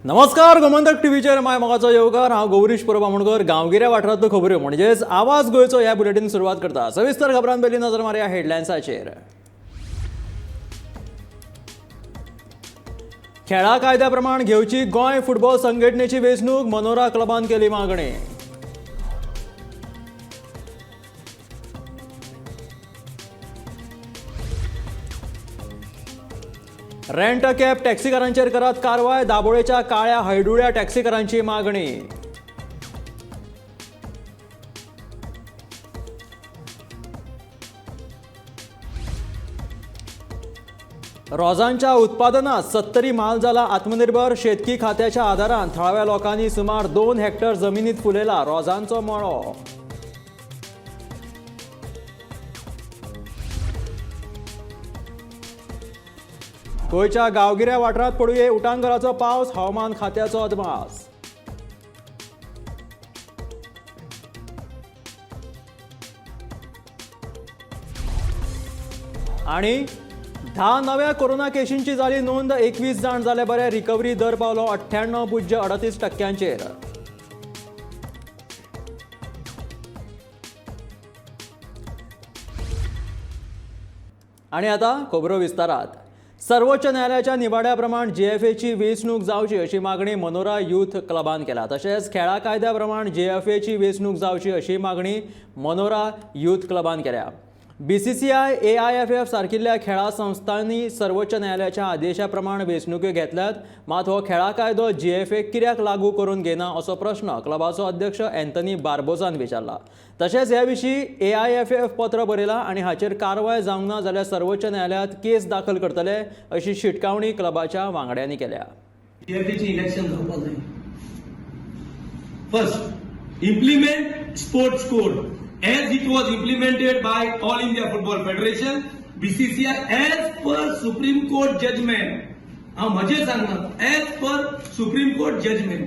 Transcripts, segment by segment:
नमस्कार, गोमंतक टीव्हीचेर माय मोगाचो येवकार. हांव गौरीश परब आमोणकर. गांवगिऱ्या वाठारांतल्यो खबऱ्यो म्हणजेच आवाज गोंयचो ह्या बुलेटीन सुरवात करता. सविस्तर खबरां पयलीं नजर मारया हेडलायन्साचेर. खेळा कायद्या प्रमाण घेवची गोंय फुटबॉल संघटनेची वेंचणूक, मनोरा क्लबान केली मागणी. रेंट अ कॅब टॅक्सीकारांचेर करात कारवाय, दाबोळेच्या काळ्या हळडुळ्या टॅक्सीकारांची मागणी. रोजांच्या उत्पादनात सत्तरी म्हाल जाला आत्मनिर्भर. शेतकी खात्याच्या आदारान थळाव्या लोकांनी सुमार 2 हेक्टर जमिनीत फुलयला रोजांचो मळो. गोंयच्या गांवगिऱ्या वाठारांत पडुये उटांगराचो पावस, हवामान खात्याचो अदमास. आणि 10 नव्या कोरोना केशींची जाली नोंद, 21 जाण जाले बरे, रिकव्हरी दर पावलो 98.38%. आणि आता खबरो विस्तारात. सर्वोच्च न्यायालयाच्या निवाड्या प्रमाण जीएफएची वेंचणूक जावची अशी मागणी मनोरा यूथ क्लबान केला. तशेंच खेळा कायद्या प्रमाण जीएफएची वेंचणूक जावची अशी मागणी मनोरा यूथ क्लबान केल्या. बीसीसीआय, एआयएफएफ सारकिल्ल्या खेळा संस्थांनी सर्वोच्च न्यायालयाच्या आदेशा प्रमाण वेंचणुक्यो घेतल्यात, मात हो खेळा कायदो जीएफए कित्याक लागू करून घेना असो प्रश्न क्लबाचो अध्यक्ष अँथनी बार्बोजान विचारला. तशेंच हे विशीं एआयएफएफ पत्र बरयलां आनी हाचेर कारवाय जावंक ना जाल्यार सर्वोच्च न्यायालयांत केस दाखल करतले अशी शिटकावणी क्लबाच्या वांगड्यांनी केल्या. जीएफएची इलेक्शन जावपाक जाय. First, implement sports code as it was implemented by All India Football Federation, BCCI, as per Supreme Court judgment. हांव म्हजें सांगना, as per Supreme Court judgment.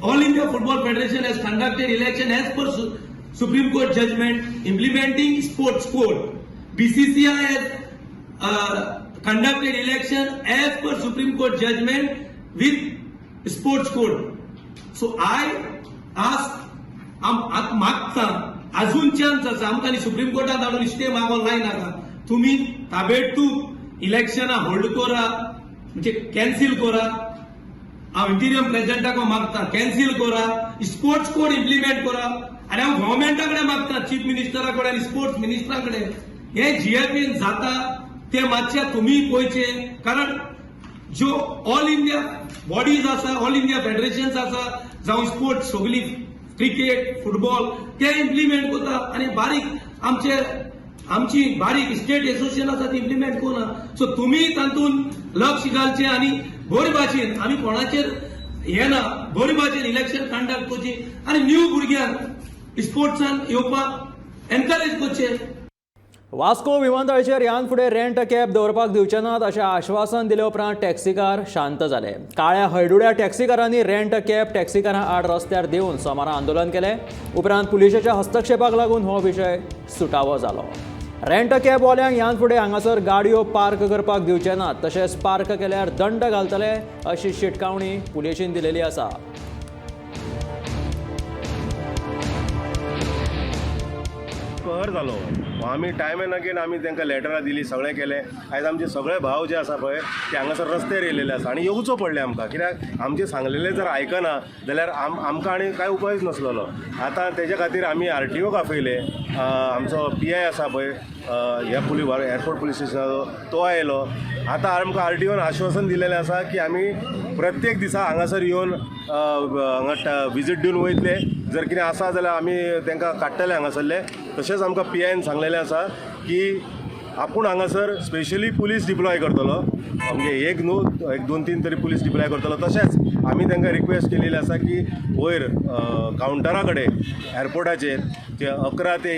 All India Football Federation has conducted election as per Supreme Court judgment implementing sports code. BCCI has conducted election as per Supreme Court judgment with sports code. So I ask, आतां मागता, अजून chance आसा आमकां आनी supreme कोर्टात हाडून stay मागोन लायनाका. तुमी ताबेडतूब इलेक्शनां होल्ड करा, म्हणजे कॅन्सील करा. हांव इंटिरियम प्रेसिडेंटाक मागता, कॅन्सील करा, स्पोर्ट्स कोड इम्प्लिमेंट करा. आनी हांव गव्हर्मेंटा कडेन मागता, चीफ मिनिस्टरा कडेन आनी स्पोर्ट्स मिनिस्टरा कडेन, हे जीएफएन जाता ते मातशे तुमी पळोवचे, कारण ज्यो ऑल इंडिया बॉडीज आसा, ऑल इंडिया फेडरेशन्स आसा, जावं स्पोर्ट्स सगली क्रिकेट, फुटबॉल, ते इम्प्लिमेंट करता आनी बारीक आमचे आमची बारीक स्टेट एसोसिएशन आसा ती इम्प्लिमेंट करना. सो तुमी तातूंत लक्ष घालचें आनी बरे भाशेन, आमी कोणाचेर हे ना, बरे भाशेन इलेक्शन कंडक्ट करची आनी न्यू भुरग्यांक स्पोर्ट्सान येवपाक एनकरेज करचें. वास्को विमानतळाचेर ह्यान फुडें रेंट कॅब दवरपाक दिवचे नात अशें आश्वासन दिले उपरांत टॅक्सीकार शांत जाले. काळ्या हळडुळ्या टॅक्सीकारांनी रेंट कॅब टॅक्सीकारां आड रस्त्यार देंवून सोमारा आंदोलन केलें. उपरांत पुलिशेच्या हस्तक्षेपाक लागून हो विशय सुटावो जालो. रेंट कॅबवाल्यांक ह्यान फुडें हांगासर गाडयो पार्क करपाक दिवचे नात, तशेंच पार्क केल्यार दंड घालतले अशी शिटकावणी पुलिशेन दिलेली आसा. कहर जालो. आमी टायम एंड अगेन आमी तांकां लेटरां दिली, सगळें केलें. आयज आमचे सगळे भाव जे आसा पळय ते हांगासर रस्त्यार येयलेले आसा आनी येवचो पडलें आमकां, कित्याक आमचें सांगलेलें जर आयकना जाल्यार आमकां आनी कांय उपायूच नासलेलो. आतां तेजे खातीर आमी आरटीओक आपयले, आमचो पीआय आसा पळय ह्या पुलीस एअरपोर्ट पुलीस स्टेशनाचो तो आयलो. आतां आमकां आरटीओन आश्वासन दिलेलें आसा की आमी प्रत्येक दिसा हांगासर येवन हांगा विजीट दिवन वयतले, जर कितें आसा जाल्यार आमी तांकां काडटले हांगासरले. तशेंच आमकां पीआयन सांगलेलें आसा की आपूण हांगासर स्पेशली पुलीस डिप्लॉय करतलो, म्हणजे एक न्हू, एक दोन तीन तरी पुलीस डिप्लॉय करतलो. तशेंच आमी तांकां रिक्वेस्ट केलेली आसा की वयर कावंटरा कडेन एअरपोर्टाचेर ते 11 ते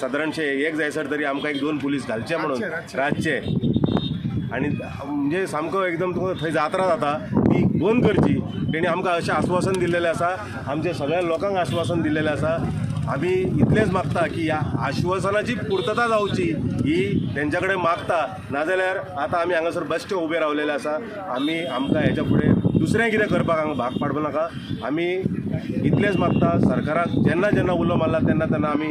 सादारणशे 1 जायसर तरी आमकां एक दोन पुलीस घालचे म्हणून रातचे. आनी म्हणजे सामको एकदम तुका थंय जात्रा जाता ती बंद करची. तेणी आमकां अशें आस्वासन दिल्लेलें आसा, आमच्या सगळ्या लोकांक आश्वासन दिल्लेलें आसा. आमी इतलेंच मागता की ह्या आश्वासनाची पुर्तता जावची ही तेंच्या कडेन मागता. नाजाल्यार आतां आमी हांगासर बेश्टे उबे रावलेले आसा. आमी आमकां हेच्या फुडें दुसरें कितें करपाक हांगा भाग पाडपा नाका. आमी इतलेंच मागता सरकाराक, जेन्ना जेन्ना उलो मारला तेन्ना तेन्ना आमी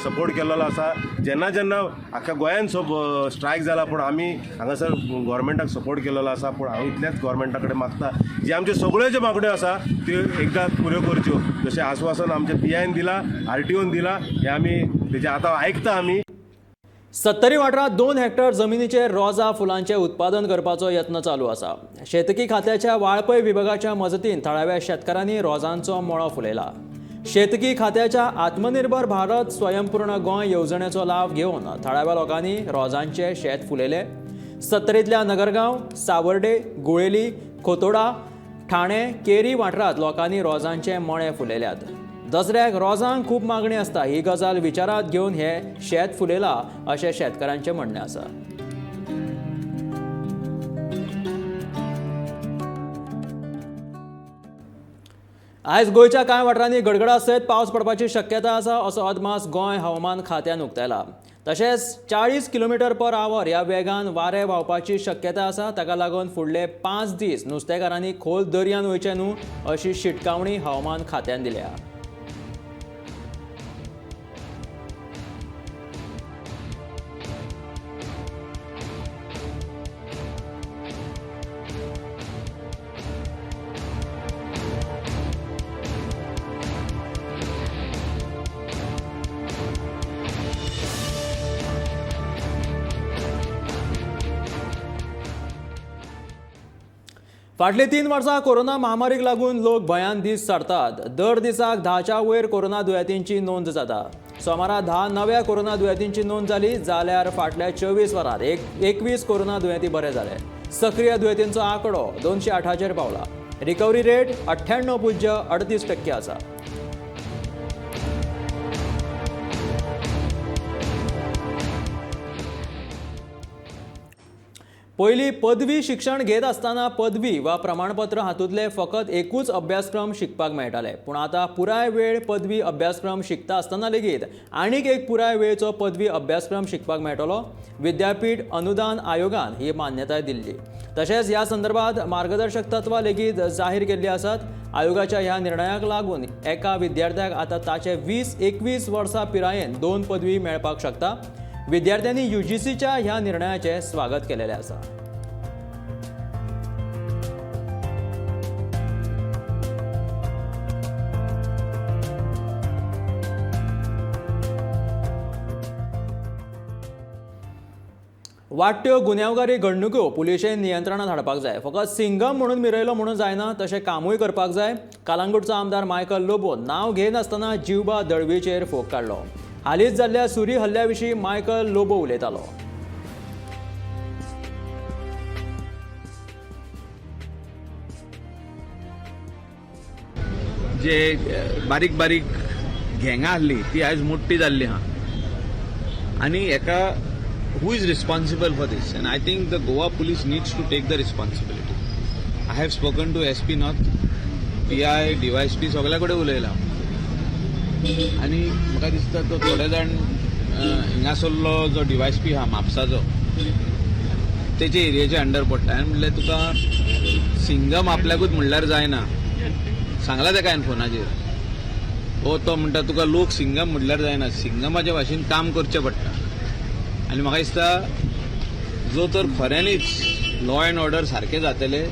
सपोर्ट केल्लो आसा. जेन्ना जेन्ना आख्ख्या गोंयान सब स्ट्रायक जाला पूण आमी हांगासर गोवोरमेंटाक सपोर्ट केल्लो आसा. पूण हांव इतलेंच गोवोरमेंटा कडेन मागता, जे आमच्यो सगळ्यो ज्यो मागण्यो आसा त्यो एकदां पुऱ्यो करच्यो, जशें आस्वासन आमच्या पीआयन दिला, आरटीओन दिला, हें आमी तेजें आतां आयकता आमी. सत्तरी वाठारांत 2 हेक्टर जमिनीचेर रोजा फुलांचें उत्पादन करपाचो यत्न चालू आसा. शेतकी खात्याच्या वाळपय विभागाच्या मजतीन थळाव्या शेतकारांनी रोजांचो मळो फुलयला. शेतकी खात्याच्या आत्मनिर्भर भारत स्वयंपूर्ण गोंय येवजणेचो लाव घेवन थळाव्या लोकांनी रोजांचें शेत फुलयलें. सत्तरींतल्या नगरगांव, सावर्डे, गुळेली, खोतोडा, ठाणे, केरी वाठारांत लोकांनी रोजांचे मळे फुलयल्यात. दसऱ्याक रोजांक खूब मागणी आसता ही गजाल विचारांत घेवन हे शेत फुलयला अशें शेतकारांचें म्हणणें आसा. आयज गोंयच्या कांय वाठारांनी गडगडा सयत पावस पडपाची शक्यता आसा असो अदमास गोंय हवामान खात्यान उक्तायला. तशेंच 40 किलोमिटर पर आवर ह्या वेगान वारें व्हांवपाची शक्यता आसा. ताका लागून फुडले 5 दीस नुस्तेकारांनी खोल दर्यान वयचें न्हू अशी शिटकावणी हवामान खात्यान दिल्या. फाटलीं 3 वर्सां कोरोना महामारीक लागून लोक भंयान दीस सारतात. दर दिसाक 10च्या वयर कोरोना दुयेंतींची नोंद जाता. सोमारा 10 नव्या कोरोना दुयेंतींची नोंद जाली, जाल्यार फाटल्या 24 वरांत 21 कोरोना दुयेंती बरे जाले. सक्रीय दुयेंतींचो आंकडो 208चेर पावला. रिकवरी रेट 98.38% आसा. पयलीं पदवी शिक्षण घेत आसतना पदवी वा प्रमाणपत्र हातूंतले फकत एकूच अभ्यासक्रम शिकपाक मेळटाले, पूण आतां पुराय वेळ पदवी अभ्यासक्रम शिकता आसतना लेगीत आनीक एक पुराय वेळचो पदवी अभ्यासक्रम शिकपाक मेळटलो. विद्यापीठ अनुदान आयोगान ही मान्यताय दिल्ली. तशेंच ह्या संदर्भात मार्गदर्शक तत्वां लेगीत जाहीर केल्लीं आसात. आयोगाच्या ह्या निर्णयाक लागून एका विद्यार्थ्याक आतां ताचे 20-21 वर्सां पिरायेन 2 पदवी मेळपाक शकता. विद्यार्थ्यांनी यूजीसीच्या ह्या निर्णयाचें स्वागत केलेलें आसा. वाडट्यो गुन्यांवकारी घडणुको पुलिशेन नियंत्रणात हाडपाक जाय. फकत सिंगम म्हणून मिरयलो म्हणून जायना, तशें कामूय करपाक जाय. कालांगूटचो आमदार मायकल लोबो नांव घेनासतना जिवबा दळवीचेर फोग काडलो. हालींच जाल्ल्या सुरी हल्ल्या विशीं मायकल लोबो उलयतालो. जे बारीक बारीक गँगां आसली ती आयज मोठी जाल्ली आहा आनी हेका who is responsible for this? And I think the Goa police needs to take the responsibility. I have spoken to SP North, PI, DySP सगळ्या कडेन उलयला आनी म्हाका दिसता तो थोडे जाण हिंगासरलो जो डीवायएसपी आहा म्हापसाचो तेचे एरियेचे अंडर पडटा. हांवें म्हणलें तुका सिंगम आपल्याकूच म्हणल्यार जायना, सांगला तेका हांवें फोनाचेर. हो तो म्हणटा तुका लोक सिंगम म्हणल्यार जायना, सिंगमाच्या भाशेन काम करचें पडटा. आनी म्हाका दिसता जो तर खऱ्यांनीच लॉ एंड ऑर्डर सारकें जातलें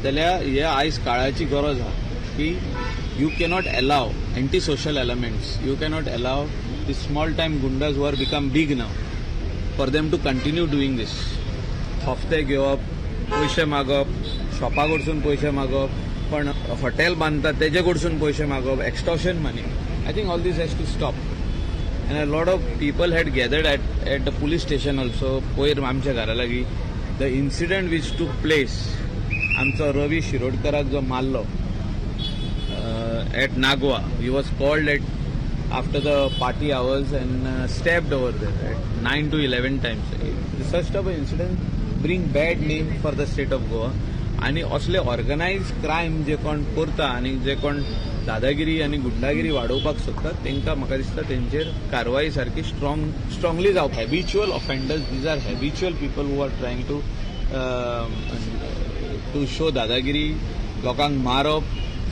जाल्यार हे आयज काळाची गरज आहा की you cannot allow anti social elements, you cannot allow the small time goondas who are become big now for them to continue doing this. हफ्ते घेवप, पयशे मागप, शॉपा कडसून पयशे मागप, पण हॉटेल बांदता तेजे कडसून पयशे मागप, extortion money. I think all this has to stop. And a lot of people had gathered at the police station also, पयर आमच्या घरा लागीं. The incident which took place, आमचो रवी शिरोडकराक जो मारलो at Nagwa, he was called at after the party hours and stabbed over there at 9 to 11 times. Such type of incident bring bad name for the state of Goa. आनी असले organise crime जे कोण करता आनी जे कोण दादागिरी आनी गुंडागिरी वाडोवपाक सोदतात तांकां म्हाका दिसता तेंचेर कारवाई सारकी स्ट्रॉंगली जावप. Habitual offenders, these are habitual people who are trying to show dadagiri लोकांक मारप,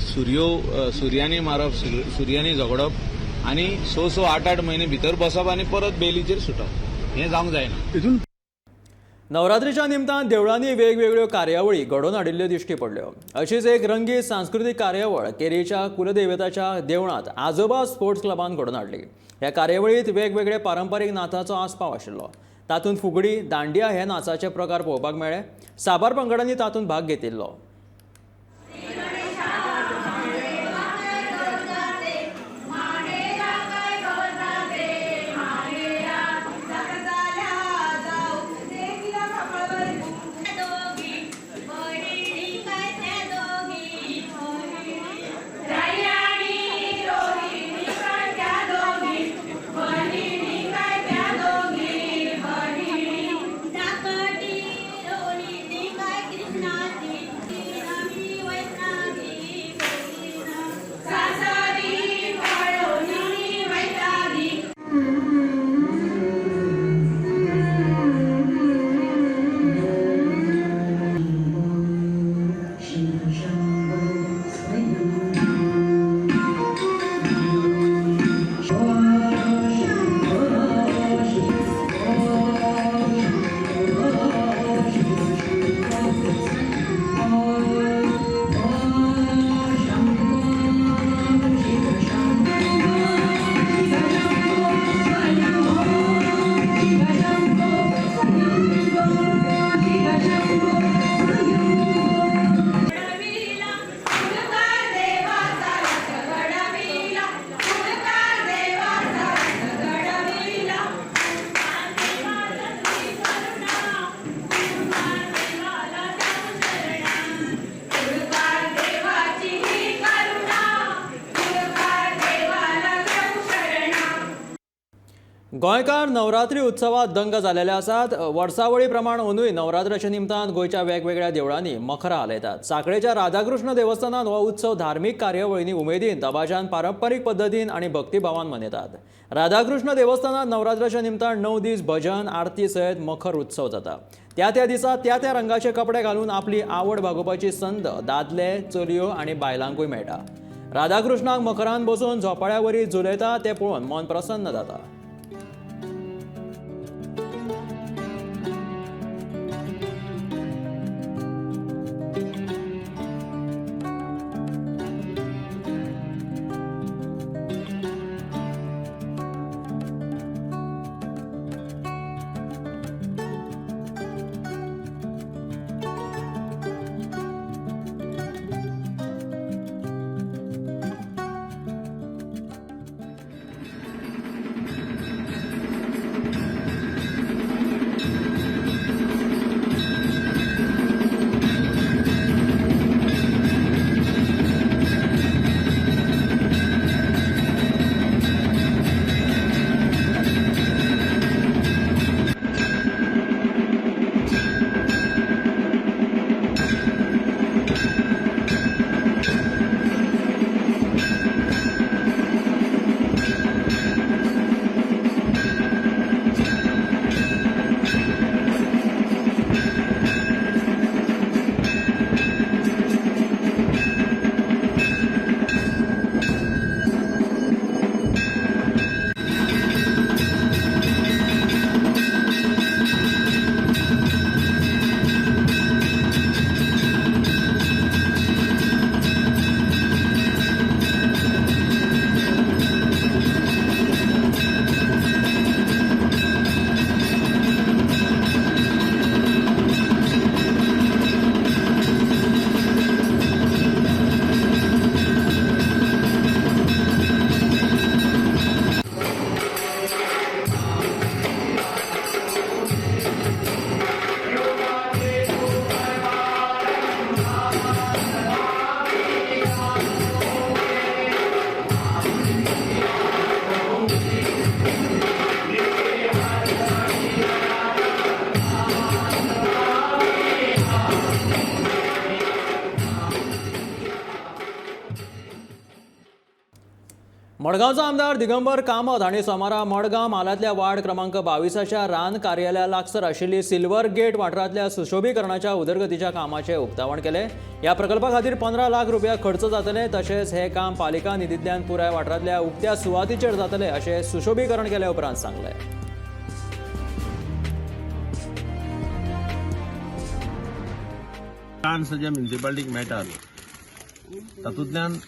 सुरयो सुरयांनी मारप, सुरयांनी झगडप आनी स स आठ आठ म्हयने भितर बसप आनी परत बेलीचेर सुटप, हें जावंक जायना. नवरात्रीच्या निमतान देवळांनी वेगवेगळ्यो कार्यावळी घडोवन हाडिल्ल्यो दिश्टी पडल्यो. अशीच एक रंगीत सांस्कृतीक कार्यावळ केरीच्या कुलदेवताच्या देवळांत आजोबा स्पोर्ट्स क्लबान घडोवन हाडली. ह्या कार्यावळींत वेगवेगळे पारंपारीक नाचाचो आस्पाव आशिल्लो. तातूंत फुगडी, दांडिया हे नाचाचे प्रकार पळोवपाक मेळ्ळे. साबार पंगडांनी तातूंत भाग घेतिल्लो. गोंयकार नवरात्री उत्सवात दंग जालेले आसात. वर्सावळी प्रमाण अंदूय नवरात्राच्या निमतान गोंयच्या वेगवेगळ्या देवळांनी मखरां हालयतात. सांखळेच्या राधाकृष्ण देवस्थानात हो उत्सव धार्मीक कार्यावळींनी उमेदीन, दबाज्यान, पारंपारीक पद्दतीन आनी भक्तिभावान मनयतात. राधाकृष्ण देवस्थानात नवरात्राच्या निमतान 9 दीस भजन, आरती सयत मखर उत्सव जाता. त्या त्या दिसा त्या त्या रंगाचे कपडे घालून आपली आवड भागोवपाची संद दादले, चलयो आनी बायलांकूय मेळटा. राधाकृष्णाक मखरान बसून झोपाळ्या वरी झुलयता तें पळोवन मन प्रसन्न जाता. मडगांवचो आमदार दिगंबर कामत हांणी सोमारा मडगांव म्हालांतल्या वार्ड क्रमांक 22च्या रान कार्यालया लागसर आशिल्ली सिल्वर गेट वाठारांतल्या सुशोभीकरणाच्या उदरगतीच्या कामाचें उक्तावण केलें. ह्या प्रकल्पा खातीर 15 लाख रुपया खर्च जातले, तशेंच हें काम पालिका निधींतल्यान पुराय वाठारांतल्या उक्त्या सुवातीचेर जातलें अशें सुशोभीकरण केल्या उपरांत सांगलें. ग्रांट्स जे म्युनिसिपालिटीक मेळटात तातूंतल्यान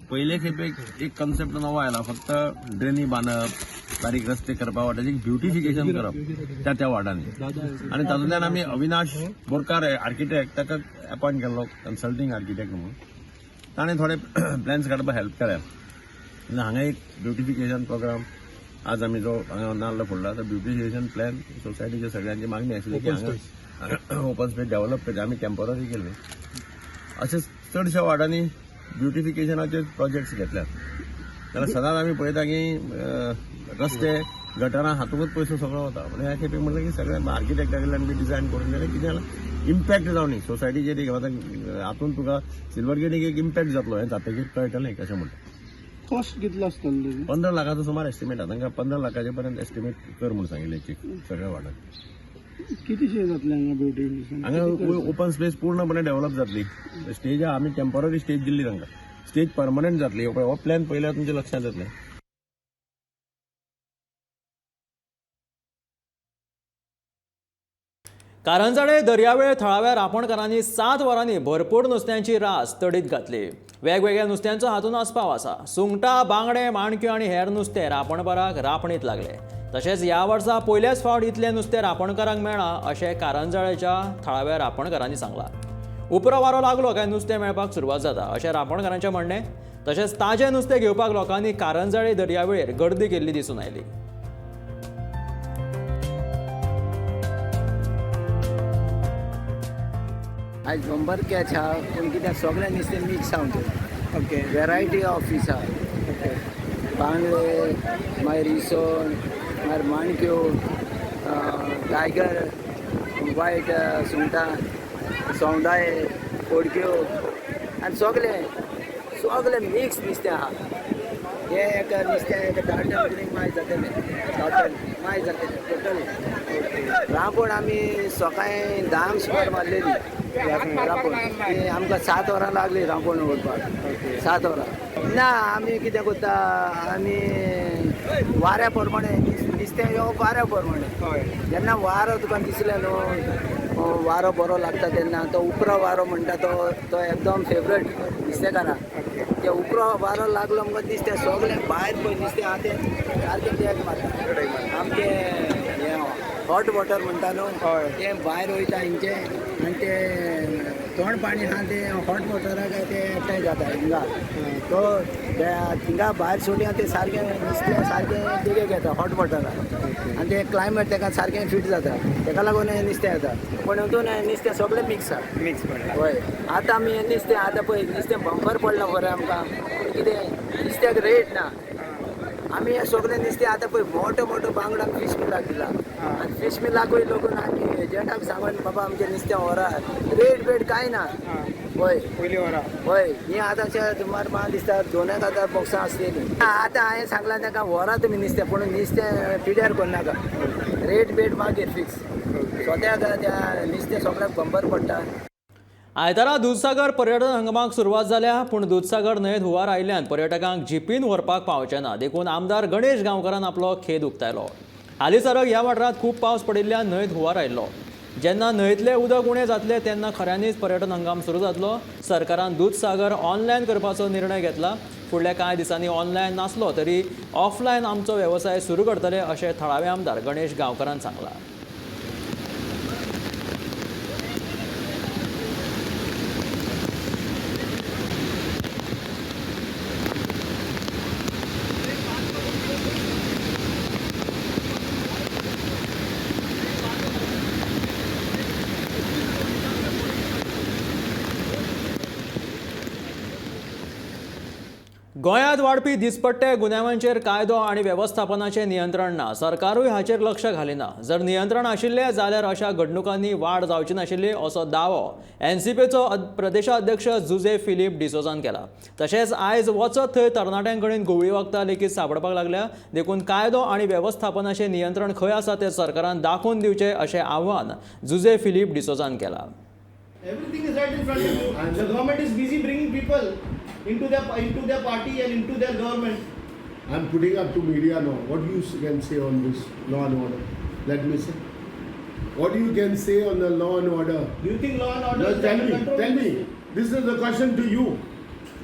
पयले खेपेक एक कन्सेप्ट नवो आयला, फक्त ड्रेनी बांदप, बारीक रस्ते करपा वाट्याचें ब्युटिफिकेशन करप त्या त्या वार्डांनी. आनी तातूंतल्यान आमी अविनाश बोरकार आर्किटेक्ट ताका अपॉयंट केल्लो कन्सल्टींग आर्किटेक्ट म्हणून. ताणें थोडे प्लॅन्स काडपाक हेल्प केल्या. आनी हांगा एक ब्युटिफिकेशन प्रोग्राम आज आमी जो हांगा नाल्ल फोडला तो ब्युटिफिकेशन प्लॅन सोसायटीच्या सगळ्यांची मागणी आशिल्ली की हांगा ओपन स्पेस डेव्हलप करचे. आमी टेम्पररी केल्ले. अशे चडश्या वार्डांनी ब्युटिफिकेशनाचे प्रोजेक्ट्स घेतल्यात. जाल्यार सदांच आमी पळयता की रस्ते गटारां हातूंतच पयसो सगळो वता. पूण ह्या खेपे म्हणलें की सगळें आर्किटेक्टा कडल्यान बी डिजायन करून जाल्यार कितें जालां इम्पॅक्ट जावनी सोसायटीचेर. एक आतां हातूंत तुका सिल्वर गेटीक एक इम्पॅक्ट जातलो हें जातकीर कळटलें कशें म्हणटा. कॉस्ट कितलो आसतलो? 15 लाखाचो सुमार एस्टिमेट आसा. तांकां 15 लाखाचे पर्यंत एस्टिमेट कर म्हूण सांगिल्लें सगळ्या वार्डान. कितेंशें जातलें हांगा ब्युटिफिकेशन? हांगा ओपन स्पेस पूर्णपणे डेव्हलप जातली. स्टेज आमी टेम्पररी स्टेज दिल्ली तांकां, स्टेज परमनंट जातली. हो प्लॅन पयल्यार तुमच्या लक्षांत येतलें. कारंजाडे दर्यावेळ थळाव्या रापणकारांनी 7 वरांनी भरपूर नुस्त्यांची रास तडीत घातली. वेगवेगळ्या नुस्त्यांचो हातूंत आस्पाव आसा. सुंगटां, बांगडे, माणक्यो आनी हेर नुस्तें रापणकारांक रापणीत लागले. तशेंच ह्या वर्सा पयल्याच फावट इतलें नुस्तें रापणकारांक मेळ्ळां अशें कारंजाळेच्या थळाव्या रापणकारांनी सांगलां. उपरो वारो लागलो काय नुस्तें मेळपाक सुरवात जाता अशें रापणकारांचें म्हणणें. तशेंच ताजें नुस्तें घेवपाक लोकांनी कारंजाळे दर्यावेळेर गर्दी केल्ली दिसून आयली. आयज बंबर कॅच आहा, पूण कित्याक सगळें नुस्तें मिक्स आहा आमचें. ओके. वेरायटी ऑफ फीश आहा. बांगडे, मागीर इसवण, मागीर माणक्यो, टायगर, वायट सुंगटां, सौंदाळे, कोडक्यो आनी सगळें सगळें मिक्स नुस्तें आहा. हें एक नुस्तें एक 10 टन कुडीक माय जातलें, 10 टन माय जातलें टोटल. रांपण आमी सकाळीं 10 सुमार मारलेली रांपण. आमकां 7 वरां लागली रांपण उडपाक. 7 वरां ना आमी कितें करता, आमी वाऱ्या प्रमाणे नुस्तें येवप वाऱ्या प्रमाणे. जेन्ना वारो तुका दिसलें न्हू, वारो बरो लागता तेन्ना तो उपरो वारो म्हणटा तो तो एकदम फेवरेट नुस्तेकाराक. ते उपरो वारो लागलो मुगो नुस्तें सगळें भायर पळय नुस्तें आहा तें सारकें देग मारता. आमचें हें हॉट वॉटर म्हणटा न्हू तें भायर वयता हिंचें, आनी तें थंड पाणी आहा तें हॉट वॉटराक तें एकठांय जाता हिंगा. तो थिंगा भायर सोडया तें सारकें नुस्तें सारकें देगेक येता हॉट वॉटराक, आनी तें क्लायमेट तेका सारकें फीट जाता, तेका लागून हें नुस्तें येता. पूण हितून नुस्तें सगळें मिक्स आहा. मिक्स पडला. हय, आतां आमी हें नुस्तें आतां पळय नुस्तें बंपर पडलां बरें आमकां, पूण कितें नुस्त्याक रेट ना. आमी हें सगळें नुस्तें आतां पळय मोटो मोटो बांगडो आमी फीश मिलाक दिला, आनी फीश मिलाकूय लोकून आमी एजंटाक सांगून बाबा आमचें नुस्तें व्हरा, रेट बेट कांय ना. हय पयलीं व्हरा. हय, ही आतां सुमार म्हाका दिसता 2000 बॉक्सां आसलेलीं. आतां हांवें सांगलां तांकां व्हरा तुमी नुस्तें, पूण नुस्तें पिड्यार करनाका, रेट बेट मागीर फिक्स. सद्याक त्या नुस्तें सगळ्याक बंपर पडटा. आयतारा दुदसागर पर्यटन हंगामाक सुरवात जाल्या, पूण दुदसागर न्हंयेत हुंवार आयिल्ल्यान पर्यटकांक जिपीन व्हरपाक पावचें ना. देखून आमदार गणेश गांवकारान आपलो खेद उक्तायलो. हालींसराक ह्या वाठारांत खूब पावस पडिल्ल्यान न्हंयेत हुंवार आयिल्लो. जेन्ना न्हंयेंतलें उदक उणें जातलें तेन्ना खऱ्यांनीच पर्यटन हंगाम सुरू जातलो. सरकारान दुदसागर ऑनलायन करपाचो निर्णय घेतला. फुडल्या कांय दिसांनी ऑनलायन नासलो तरी ऑफलायन आमचो वेवसाय सुरू करतले अशें थळावे आमदार गणेश गांवकारान सांगलां. गोंयांत वाडपी दिसपट्टे गुन्यांवांचेर कायदो आनी वेवस्थापनाचें नियंत्रण ना. सरकारूय हाचेर लक्ष घालिना. जर नियंत्रण आशिल्लें जाल्यार अशा घडणुकांनी वाड जावची नाशिल्ली असो दावो एनसीपीचो प्रदेशाध्यक्ष जुझे फिलीप डिसोजान केला. तशेंच आयज वचत थंय तरणाट्यां कडेन घुंवळी वखदां लेगीत सांपडपाक लागल्या, देखून कायदो आनी वेवस्थापनाचें नियंत्रण खंय आसा तें सरकारान दाखोवन दिवचें अशें आव्हान जुझे फिलीप डिसोजान केलां. Everything is right in front of you. The government is busy bringing people into their party and into their government. I'm putting up to media now. What you can say on this law and order? Let me say. What you can say on the law and order? Do you think law and order No, is tell under me. control? Tell me. This is a question to you.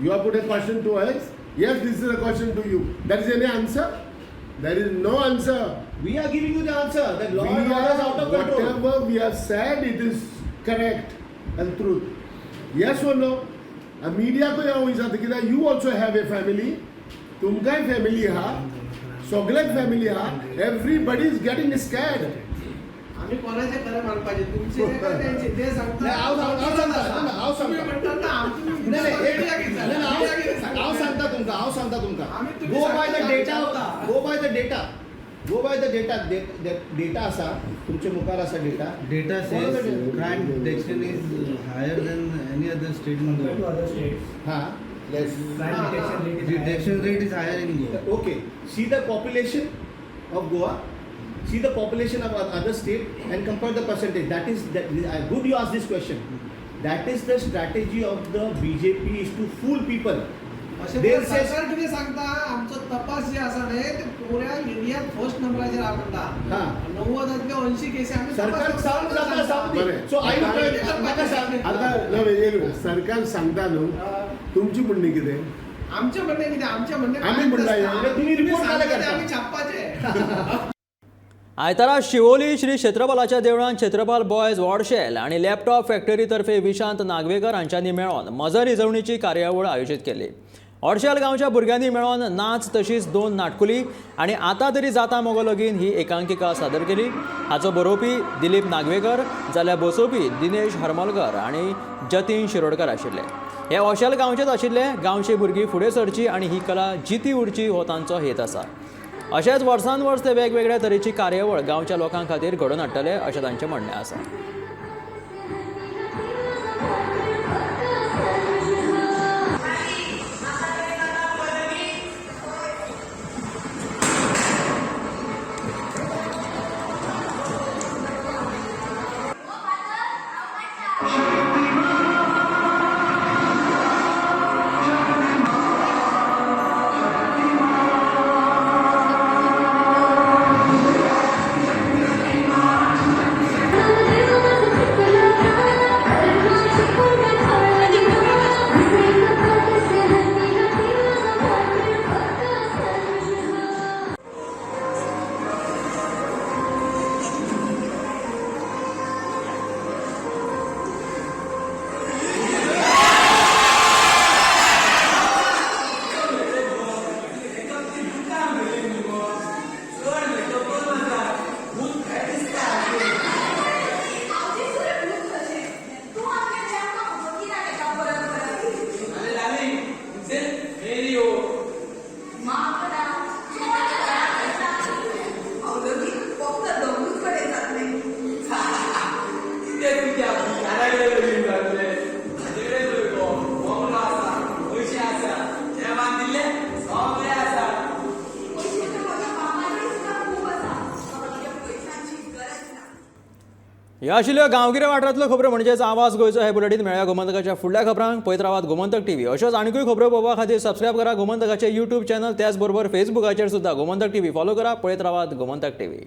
You have put a question to us. Yes, this is a question to you. There is any answer? There is no answer. We are giving you the answer that law We and order is are, out of control. whatever we have said, it is correct and truth. Yes or no? Media को हांव विचारता कित्याक you also have a family, तुमकांय family आहा, सगळ्यांक family आहा, everybody is getting scared. आम्ही कोणाचे खरं मानपाचे, तुमचे का त्यांचे ते सांगता? नाही, हांव हांव सांगता, ना, हांव तुम्ही सांगता. म्हणतात ना आमची नाही, नाही, मीडिया कितें नाही, नाही, मीडिया कितें हांव हांव सांगता तुमकां, हांव सांगता तुमकां. आमी तुमी Go by the सांगता डेटा, आमच्या go by the data, go by the data. Data आसा तुमचे मुखार आसा data. Data Follow the says data. Crime detection is higher than any other state in the world. हा, Yes. Detection rate is higher in Goa. Okay, see the population of Goa, see the population of other state and compare the percentage. That is that good you ask this question. That is the strategy of the BJP is to fool people. अशें They म्हणून say- सरकार कितें सांगता, आमचो तपास जे आसा न्ही ते पुऱ्या इंडियात फर्स्ट नंबराचेर आहा म्हणटा. हा. 90तांतल्यो 80 केसी आमी सरकार तपास सांग जाता सांग. बरें. सो I म्हाका सांग. आतां ना, एक मिनिट. सरकार सांगता न्हू, तुमची म्हणणी कितें? आमचें म्हणणें कितें, आमचें म्हणणें आमी म्हणलां हें. तुम्ही रिपोर्ट सांगता नाल्यार ते करता. आमी छापपाचें. आयतारा शिवोली श्री क्षेत्रपालाच्या देवळांत क्षेत्रपाल बॉयज वॉडशेल आनी लॅपटॉप फॅक्टरी तर्फे विशांत नागवेकर हांच्यांनी मेळोन मजर रिजवणीची कार्यावळ आयोजीत केली. ऑडशेल गांवच्या भुरग्यांनी मेळोन नाच तशीच 2 नाटकुली आनी आतां तरी जाता मगो लगीन ही एकांकिका सादर केली. हाचो बरोवपी दिलीप नागवेकर जाल्यार बसोवपी दिनेश हरमलकर आनी जतीन शिरोडकर आशिल्ले. हे ऑशेल गांवचेच आशिल्ले. गांवची भुरगीं फुडें सरची आनी ही कला जिती उरची हो तांचो हेत आसा. अशेंच वर्सान वर्स ते वेगवेगळ्या तरेची कार्यावळ गांवच्या लोकां खातीर घडोवन हाडटले अशें तांचें म्हणणें आसा. ह्यो आशिल्ल्यो गांवगिऱ्या वाठारांतल्यो खबरो, म्हणजेच आवाज गोंयचो हे बुलेटीन. मेळया गोमंतकाच्या फुडल्या खबरांक. पळयत रावात गोमंतक टीव्ही. अश्योच आनीकूय खबरो पळोवपा खातीर सबस्क्रायब करा गोमंतकाचे यूट्यूब चॅनल, त्याच बरोबर फेसबुकाचेर सुद्दां गोमंतक टीव्ही फॉलो करा. पळयत रावात गोमंतक टीव्ही.